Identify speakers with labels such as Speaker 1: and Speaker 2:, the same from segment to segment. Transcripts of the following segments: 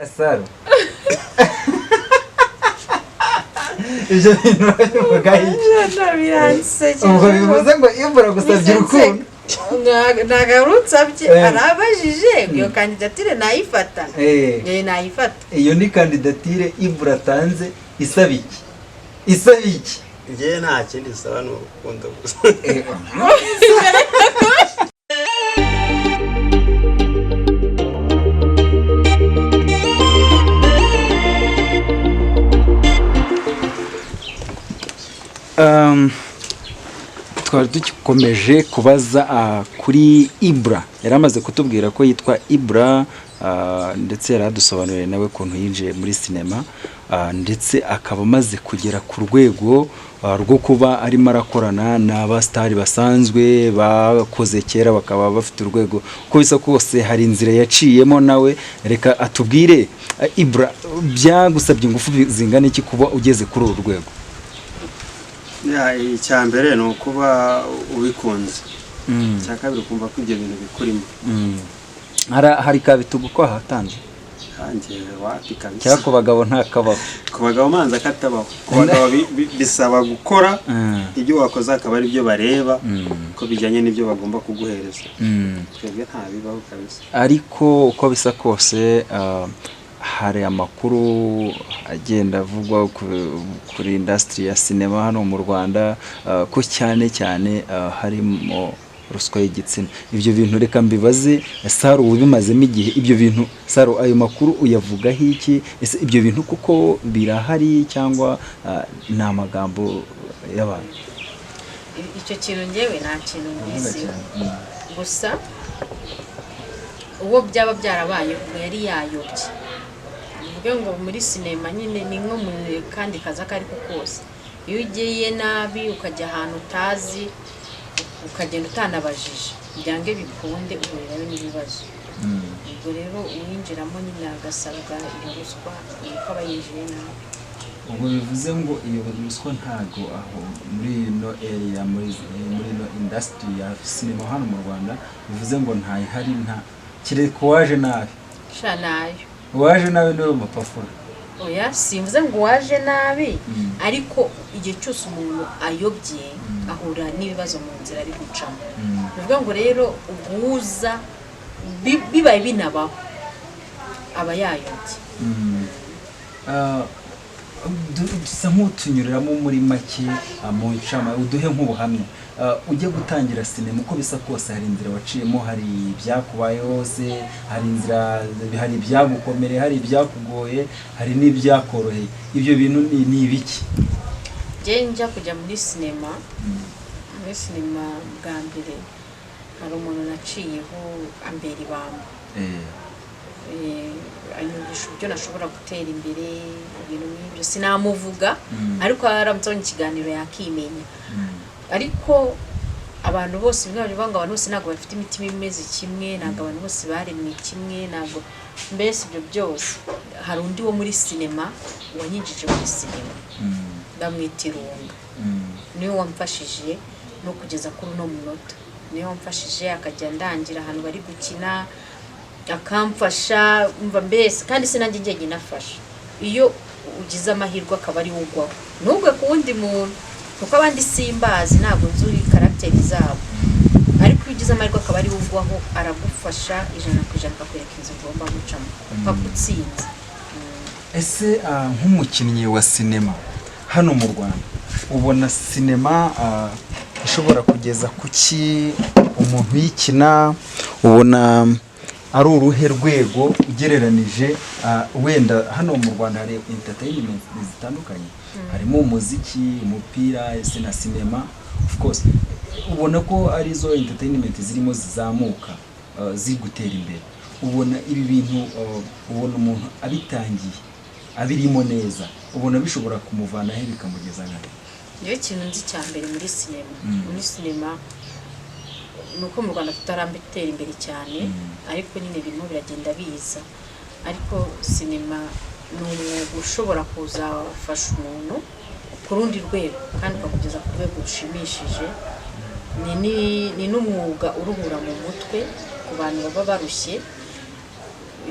Speaker 1: Saro, ibyo bintu urabivuga iki?
Speaker 2: Biransekeje.
Speaker 1: Ubwo bivuze ngo Ibura gusabye urukundo?
Speaker 2: Ntabwo arunsabye. Arabajije ngo iyo kandidatire nayifata. Nayifata.
Speaker 1: Iyo ni kandidatire Ibura atanze isaba iki? Isaba iki?
Speaker 3: Njyewe nta kindi isaba, ni urukundo gusa.
Speaker 1: Twari dugikomeje kubaza kuri Ibura. Yari amaze kutubwira ko yitwa Ibura, ndetse yari adusobanuriye nawe ukuntu yinjiye muri sinema, ndetse akaba amaze kugera ku rwego rwo kuba arimo arakorana n'abasitari basanzwe bakoze kera, bakaba bafite urwego. Uko bisa kose hari inzira yaciyemo nawe. Reka atubwire. Ibura, byagusabye ingufu zingana iki kuba ugeze kuri uru rwego?
Speaker 3: Ya, icya mbere ni ukuba ubikunze, icya kabiri ukumva ko ibyo bintu bikurimo.
Speaker 1: Hari ka bitugu ko hatanze?
Speaker 3: Hanjye wapi kabisa.
Speaker 1: Cyangwa ku bagabo ntakabaho?
Speaker 3: Ku bagabo manza katabaho. Ku bagabo bisaba gukora, ibyo wakoze akaba ari byo bareba ko bijyanye n'ibyo bagomba kuguhereza. Twebwe nta bibaho kabisa.
Speaker 1: Ariko uko bisa kose, hari amakuru agenda avugwa kuri industry ya sinema hano mu Rwanda, ko cyane cyane harimo ruswa y'igitsina. Ibyo bintu reka mbibaze Saro ubimazemo igihe. Ibyo bintu Saro, ayo makuru uyavugaho iki? Ese ibyo bintu kuko birahari cyangwa ni amagambo y'abantu?
Speaker 2: Icyo kintu ngewe nta kintu mbiziho. Gusa uwo byaba byarabaye ubwo yari yayobye. Bivuge ngo muri sinema nyine ni nko mu kandi kazi ako ariko kose, iyo ugiye nabi ukajya ahantu utazi, ukagenda utanabajije, byange bikunde uhurirayo n'ibibazo. Ubwo rero uwinjiramo nyine agasabwa iyo ruswa, ni uko aba yinjiye nabi.
Speaker 1: Ubwo bivuze ngo iyo ruswa ntago aho muri ino area, muri ino industry ya sinema hano mu Rwanda, bivuze ngo ntayihari, nta kereka uwaje nabi?
Speaker 2: Sha, nayo.
Speaker 1: Uwaje nabi niwe mapafura?
Speaker 2: Oya, simvuze ngo uwaje nabi, ariko igihe cyose umuntu ayobye ahura n'ibibazo mu nzira ari gucamo. Bivuga ngo rero uguza bibaye binabaho aba yayobye.
Speaker 1: Dusa nk'utunyuriramo muri make, mu ncama uduhe nk'ubuhamya. Ujya gutangira sinema, uko bisa kose hari inzira waciyemo, hari ibyakubayeho se, hari inzira, hari ibyagukomereye, hari ibyakugoye, hari n'ibyakoroheye. Ibyo bintu ni ibiki?
Speaker 2: Njye njya kujya muri sinema bwa mbere, hari umuntu naciyeho ambera ibamba. Anyigisha uburyo nashobora gutera imbere, ibintu nk'ibyo. Sinamuvuga, ariko aramutse abonye ikiganiro yakimenya. Ariko abantu bose, bimwe bavuga ngo abantu bose ntabwo bafite imitima imeze kimwe, ntabwo abantu bose baremwe kimwe, ntabwo mbese ibyo byose. Hari undi wo muri sinema wanyinjije muri sinema, bamwita Irunga. Niwe wamfashije no kugeza kuri uno munota, niwe wamfashije akajya ndangira ahantu bari gukina, akamfasha. Umva mbese, kandi sinanjye njyenyine afasha. Iyo ugize amahirwe akaba ari we ugwaho, ntugwe ku wundi muntu, kuko abandi simbazi, ntabwo nzi caractère zabo. Ariko iyo ugize amahirwe akaba ari we ugwaho, aragufasha 100%, akakwereka inzira ugomba gucamo paka utsinze.
Speaker 1: Ese nk'umukinnyi wa sinema hano mu Rwanda, ubona sinema ishobora kugeza ku ki umuntu uyikina? Ubona ari uruhe rwego ugereranije? Wenda hano mu Rwanda hari entertainment zitandukanye, harimo umuziki, umupira, ese na sinema of course ubona ko arizo entertainment zirimo zizamuka, ziri gutera imbere. Ubona ibi bintu, ubona umuntu abitangiye abirimo neza, ubona bishobora kumuvana he bikamugeza nkahe?
Speaker 2: Niyo kintu nzi cya mbere muri sinema ni uko mu Rwanda tutarambitera imbere cyane, ariko nyine birimo biragenda biza. Ariko sinema ni umwuga ushobora kuzafasha umuntu ku rundi rwego kandi ukakugeza ku rwego rushimishije. Ni n'umwuga uruhura mu mutwe ku bantu baba barushye.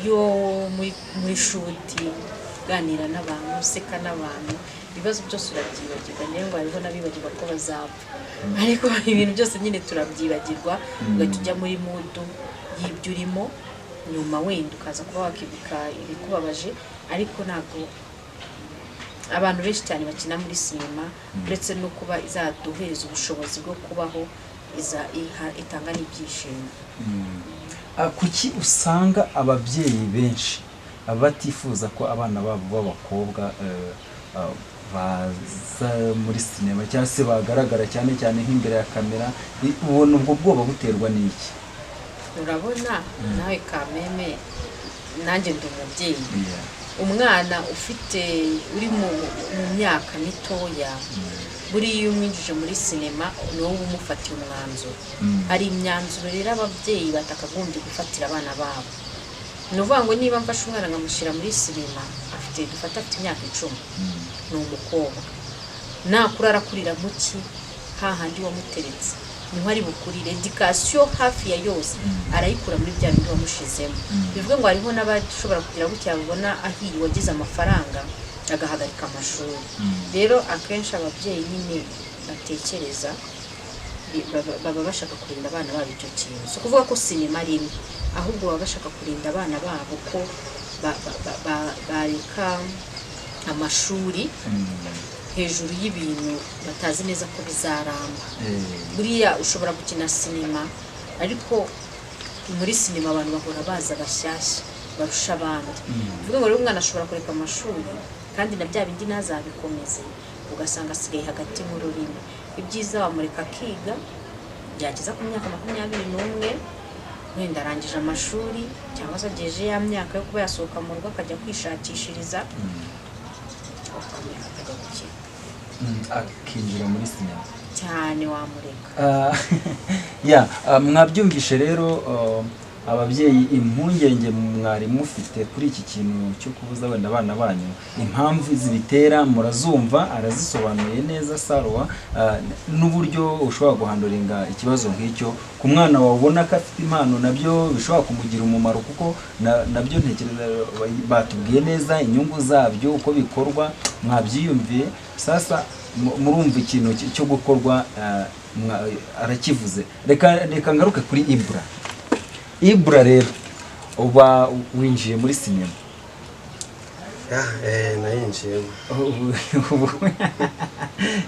Speaker 2: Iyo muri shoot, uganira n'abantu, useka n'abantu, ibibazo byose urabyibagirwa. Niyo ngo hariho n'abibagirwa ko bazapfa, ariko ibintu byose nyine turabyibagirwa, ugahita ujya muri mood y'ibyo urimo. Nyuma wenda ukaza kuba wakibuka ibikubabaje, ariko ntabwo abantu benshi cyane bakina muri sinema, uretse no kuba izaduhereza ubushobozi bwo kubaho, iza itanga n'ibyishimo.
Speaker 1: Kuki usanga ababyeyi benshi batifuza ko abana babo b'abakobwa baza muri sinema cyangwa se bagaragara cyane cyane nk'imbere ya kamera? Ubona ubwo bwoba buterwa n'iki?
Speaker 2: Urabona nawe kameme, nanjye ndi umubyeyi. Umwana ufite uri mu myaka mitoya, buriya iyo umwinjije muri sinema, ni wowe uba umufatiye umwanzuro. Hari imyanzuro rero ababyeyi batakagombye gufatira abana babo. Ni ukuvuga ngo niba mfashe umwana nkamushyira muri sinema, afite, dufate afite imyaka 10, ni umukobwa, nakura arakurira mu ki? Hahandi wamuteretse niho ari bukurire. Éducation hafi ya yose arayikura muri bya bindi wamushizemo. Bivuga ngo hariho n'abashobora kugira gutya, babona ahiye wagize amafaranga, agahagarika amashuri. Rero akenshi ababyeyi nyine batekereza baba bashaka kurinda abana babo icyo kintu. Si ukuvuga ko sinema ari imwe, ahubwo baba bashaka kurinda abana babo ko bareka amashuri hejuru y'ibintu batazi neza ko bizaramba. Buriya ushobora gukina sinema, ariko muri sinema abantu bahora baza bashyashya barusha abandi. Bivuga ngo rero umwana ashobora kureka amashuri kandi na bya bindi ntazabikomeze, ugasanga asigaye hagati mu rurimi. Ibyiza wamureka akiga, byageza ku myaka 21, wenda arangije amashuri cyangwa se agejeje ya myaka yo kuba yasohoka mu rugo akajya kwishakishiriza, ukamureka akajya gukina.
Speaker 1: Akinjira muri sinema.
Speaker 2: Cyane, wamureka.
Speaker 1: Ya, mwabyumvishe rero, ababyeyi, impungenge mwari mufite kuri iki kintu cyo kubuza wenda abana banyu, impamvu zibitera murazumva, arazisobanuye neza Saruwa, n'uburyo ushobora guhandlinga ikibazo nk'icyo ku mwana wawe ubona ko afite impano, nabyo bishobora kumugira umumaro, kuko nabyo ntekereza batubwiye neza inyungu zabyo, uko bikorwa mwabyiyumviye. Sasa murumva ikintu cyo gukorwa, arakivuze. Reka ngaruke kuri Ibura. Ibura rero, uba winjiye muri sinema.
Speaker 3: Ya, nayinjiyemo.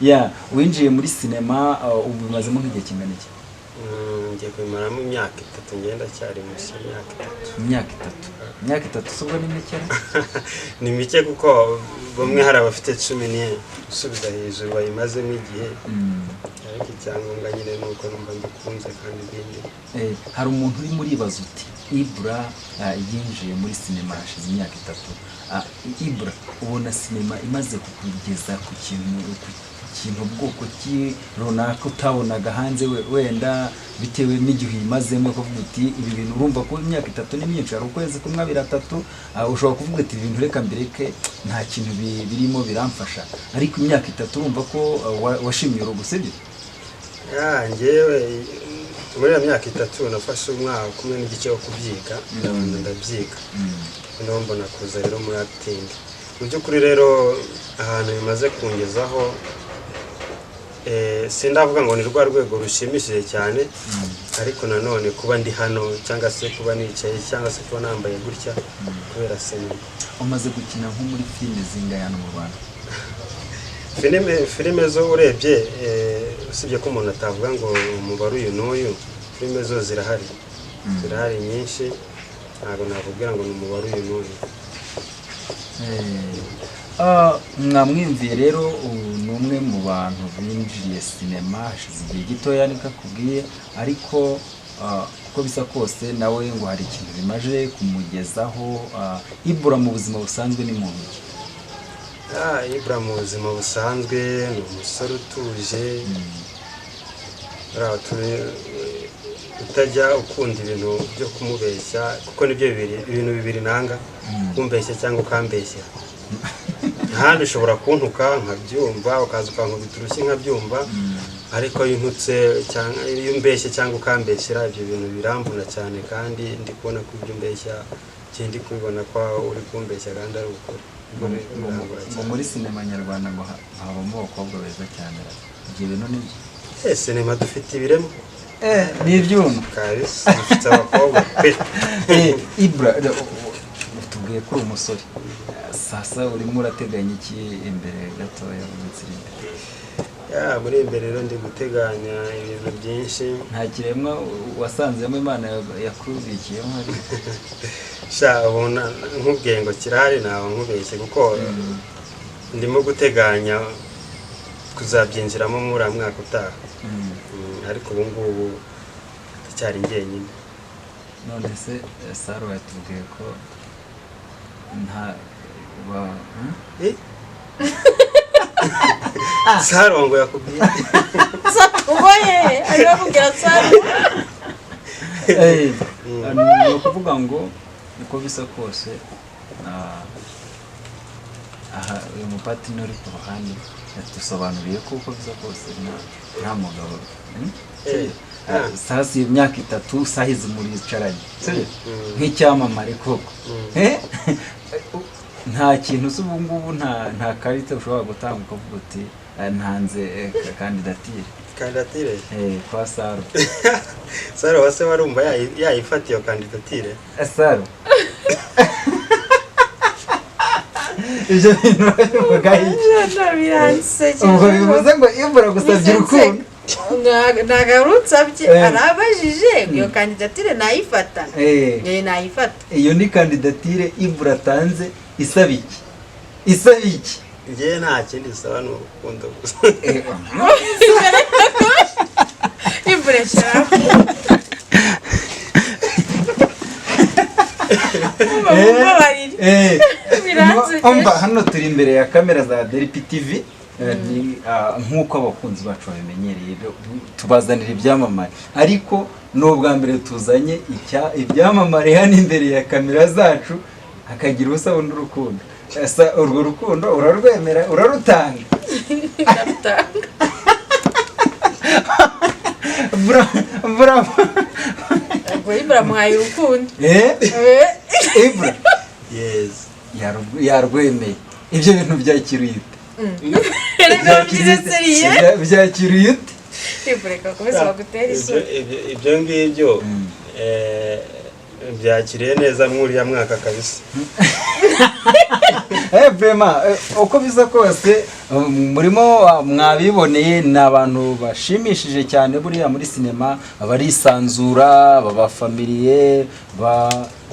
Speaker 1: Ya, winjiye muri sinema, ubu bimazemo nk'igihe kingana iki?
Speaker 3: Ngiye kubimaramo imyaka 3, ngenda cyari mushya, imyaka 3.
Speaker 1: Imyaka 3, imyaka 3 si ubwo ni mike?
Speaker 3: Ni mike, kuko bamwe hari abafite 10 gusubiza hejuru bayimazemo igihe, ariko icyangombwa nyine ni uko numva mbikunze kandi ibindi.
Speaker 1: Hari umuntu urimo uribaza uti: "Ibura yinjiye muri sinema hashize imyaka 3." Ibura, ubona sinema imaze kukugeza ku kintu bwoko ki runaka utabonaga hanze, wenda bitewe n'igihe uyimazemo, ukavuga uti: "Ibi bintu," urumva ko imyaka 3 ni myinshi, hari ukwezi kumwe, abiri, atatu, ushobora kuvuga ati: "Ibintu reka mbireke, nta kintu birimo biramfasha." Ariko imyaka 3 urumva ko washimye urugo, sibyo?
Speaker 3: Ya, njyewe muri iyo myaka 3 nafashe umwaka umwe n'igice wo kubyiga, ndabanza ndabyiga, noneho mbona kuza rero muri acting. Mu by'ukuri rero ahantu bimaze kungezaho, sindavuga ngo ni rwa rwego rushimishije cyane, ariko nanone kuba ndi hano cyangwa se kuba nicaye cyangwa se kuba nambaye gutya kubera sinema.
Speaker 1: Umaze gukina nko muri filime zingahe hano mu Rwanda?
Speaker 3: Filime zo urebye, usibye ko umuntu atavuga ngo umubare uyu n'uyu, filime zo zirahari, zirahari nyinshi, ntabwo nakubwira ngo ni umubare uyu n'uyu.
Speaker 1: Mwamwumviye rero, ubu ni umwe mu bantu binjiriye sinema hashize igihe gitoya, niko akubwiye, ariko uko bisa kose nawe ngo hari ikintu bimaze kumugezaho. Ibura mu buzima busanzwe ni muntu ki?
Speaker 3: Ibra mu buzima busanzwe ni umusore utuje, uriya utajya ukunda ibintu byo kumubeshya, kuko nibyo bibiri, ibintu bibiri nanga: kumbeshya cyangwa ukambeshya. Ahandi ushobora kuntuka nkabyumva, ukaza ukankubita urushyi nkabyumva, ariko iyo untutse cyangwa iyo umbeshye cyangwa ukambeshyera, ibyo bintu biramvuna cyane, kandi ndi kubona ko ibyo umbeshya Njye ndi kubibona ko uri kumbeshya kandi ari ukuri. Ubwo rero birangora
Speaker 1: Ngo
Speaker 3: cyane.
Speaker 1: Muri sinema nyarwanda ngo habamo abakobwa beza cyane, ibyo bintu ni byo?
Speaker 3: Sinema dufite ibiremwa.
Speaker 1: Ni ibyuma.
Speaker 3: Kabisa, dufite abakobwa pe.
Speaker 1: Ibra, tubwiye ko uri umusore. Sasa urimo urateganya iki imbere gatoya, mu minsi iri imbere?
Speaker 3: Ya, muri imbere rero ndi guteganya ibintu byinshi.
Speaker 1: Nta kiremwa wasanzemo Imana yakubikiyemo hari?
Speaker 3: Sha, ubu nkubwiye ngo kirahari ntawe nkubeshye, kuko ndimo guteganya kuzabyinjiramo muri uriya mwaka utaha. Ariko ubu ngubu ndacyari njyenyine.
Speaker 1: None se Saro yatubwiye ko nta ba?
Speaker 3: Eh? Sarongo yakubwiye?
Speaker 2: Ubwo ye arimo kubwira Saro.
Speaker 1: Ni ukuvuga ngo uko bisa kose, aha uyu mupatini uri ku ruhande yadusobanuriye ko uko bisa kose nta mugabo. Sasa iyo myaka 3 sahizi muricaranye, sibyo? Nk'icyamamare koko. Nta kintu se ubu ngubu, nta karita ushobora gutanga ukavuga uti "Ntanze kandidatire"?
Speaker 3: Kandidatire?
Speaker 1: Kwa Saro.
Speaker 3: Saro wase warumva yayifata iyo kandidatire?
Speaker 1: Saro, ibyo bintu urabivuga iki?
Speaker 2: Biransekeje.
Speaker 1: Ubwo bivuze ngo Ibura gusabye urukundo?
Speaker 2: Ntabwo ari unsabye. Arabajije ngo iyo kandidatire nayifata. Nayifata.
Speaker 1: Iyo ni kandidatire Ibura atanze isaba iki, isaba iki?
Speaker 3: Njyewe nta kindi isaba, ni urukundo gusa.
Speaker 2: Imvura shyiraho. Mumbabarire. Biransekeje.
Speaker 1: Umva, hano turi imbere ya kamera za Deripi TV. Nk'uko abakunzi bacu babimenyereye, tubazanira ibyamamare, ariko ni ubwa mbere tuzanye ibyamamare hano imbere ya kamera zacu hakagira usaba undi urukundo. Ese urwo rukundo urarwemera, urarutanga?
Speaker 2: Ndarutanga.
Speaker 1: Bravo.
Speaker 2: Ubwo Ibura muhaye urukundo.
Speaker 1: Ibura
Speaker 3: Yes.
Speaker 1: yarwemeye. Ibyo bintu byakiriye ute?
Speaker 2: Erega byize sérieux.
Speaker 1: Byakiriye ute?
Speaker 2: Ibura, reka bakomeze bagutere isoni.
Speaker 3: Ibyo ngibyo byakiriye neza muri uriya mwaka kabisa.
Speaker 1: Vraiment, uko bisa kose, murimo mwabiboneye, ni abantu bashimishije cyane. Buriya muri sinema barisanzura, baba familier ba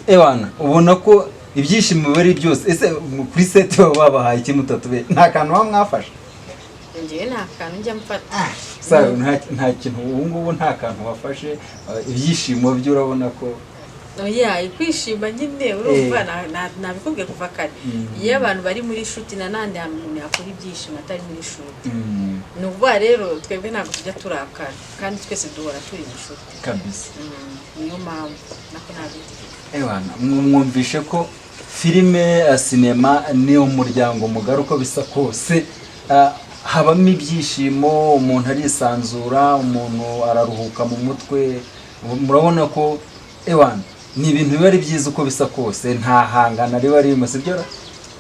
Speaker 1: ewana, ubona ko ibyishimo bari byose. Ese kuri set baba babahaye iki mutatube? Nta kantu baba mwafashe?
Speaker 2: Njyewe nta kantu njya mfata.
Speaker 1: Sawa, nta kintu ubu ngubu, nta kantu wafashe. Ibyishimo byo urabona ko
Speaker 2: Oya, kwishima nyine urumva nabikubwiye kuva kare. Iyo abantu bari muri shoot, na nandi hantu umuntu yakora ibyishimo atari muri shoot. Ni ukuvuga rero twebwe ntabwo tujya turakara, kandi twese duhora turi inshuti.
Speaker 1: Kabisa.
Speaker 2: Niyo mpamvu nako ntabwo.
Speaker 1: Ewana, mwumvishe ko filime, sinema ni umuryango mugari. Uko bisa kose, habamo ibyishimo, umuntu arisanzura, umuntu araruhuka mu mutwe. Murabona ko ewana ni ibintu biba ari byiza uko bisa kose, nta hangana riba ririmo, sibyo ra?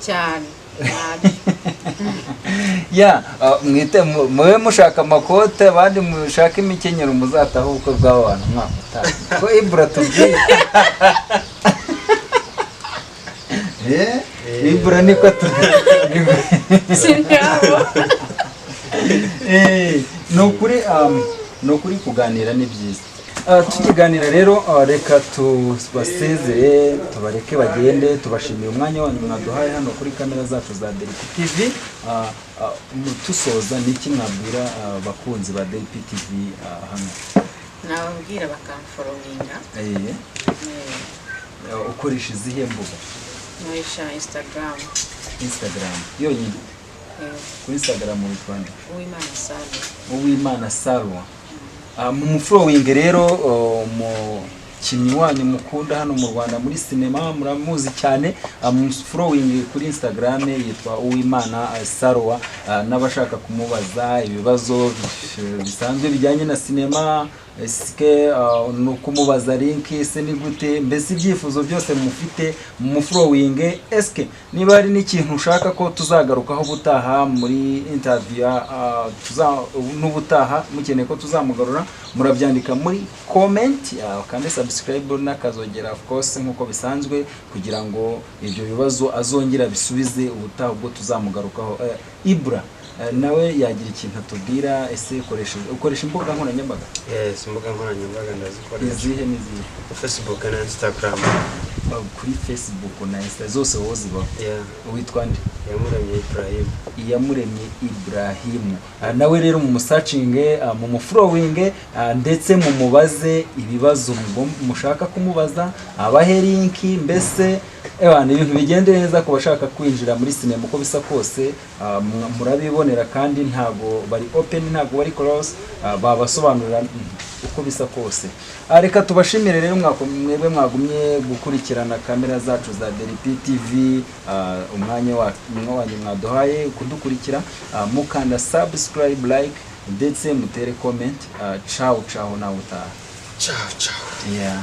Speaker 2: Cyane, ntabyo.
Speaker 1: Ya, mwite mube mushaka amakote, abandi mushake imikenyero, muzataha ubukwe bw'abo bantu umwaka utaha, ko Ibura tubwiye. Ibura niko tu
Speaker 2: Si nkabo.
Speaker 1: Ni ukuri kuganira ni byiza. Tukiganira rero, reka tubasezere, tubareke bagende. Tubashimiye umwanya wanyu mwaduhaye hano kuri kamera zacu za Deripi TV. Tusoza, ni iki mwabwira abakunzi ba Deripi TV hano?
Speaker 2: Nababwira bakamfollowinga.
Speaker 1: Ukoresha izihe mbuga?
Speaker 2: Nkoresha Instagram.
Speaker 1: Instagram yonyine? Kuri Instagram witwa nde?
Speaker 2: Uwimana Sale.
Speaker 1: Uwimana Salwa. Mu mufollowing rero, umukinnyi wanyu mukunda hano mu Rwanda muri sinema, muramuzi cyane. Mu following kuri Instagram yitwa Uwimana Salwa. N'abashaka kumubaza ibibazo bisanzwe bijyanye na sinema. Ese ni ukumubaza link se, ni gute? Mbese ibyifuzo byose mufite mufollowinge. Eske niba hari n'ikintu ushaka ko tuzagarukaho ubutaha muri interview n'ubutaha mukeneye ko tuzamugarura, murabyandika muri comment, kandi subscribe n'akazogera, of course, nk'uko bisanzwe, kugira ngo ibyo bibazo azongera bisubize ubutaha ubwo tuzamugarukaho. Ibra nawe yagira ikintu atubwira. Ese ukoresha imbuga nkoranyambaga?
Speaker 3: Yes, imbuga nkoranyambaga ndazikoresha.
Speaker 1: Izihe n'izihe?
Speaker 3: Facebook na Instagram.
Speaker 1: Kuri Facebook na Insta zose wowe zibaho?
Speaker 3: Yeah.
Speaker 1: Witwa nde?
Speaker 3: Yamuremye Ibrahim.
Speaker 1: Iyamuremye Ibrahimu. Nawe rero mumusearchinge, mumufollowinge, ndetse mumubaze ibibazo mushaka kumubaza, abahe link. Mbese ewana ibintu bigende neza ku bashaka kwinjira muri sinema. Uko bisa kose murabibonera, kandi ntago bari open, ntago bari close, babasobanurira uko bisa kose. Reka tubashimire rero mwebwe mwagumye gukurikirana kamera zacu za Deripi TV, umwanya wanyu mwaduhaye kudukurikira, mukanda subscribe, like, ndetse mutere comment. Ciao ciao, nawe utaha.
Speaker 3: Ciao ciao.
Speaker 1: Yeah.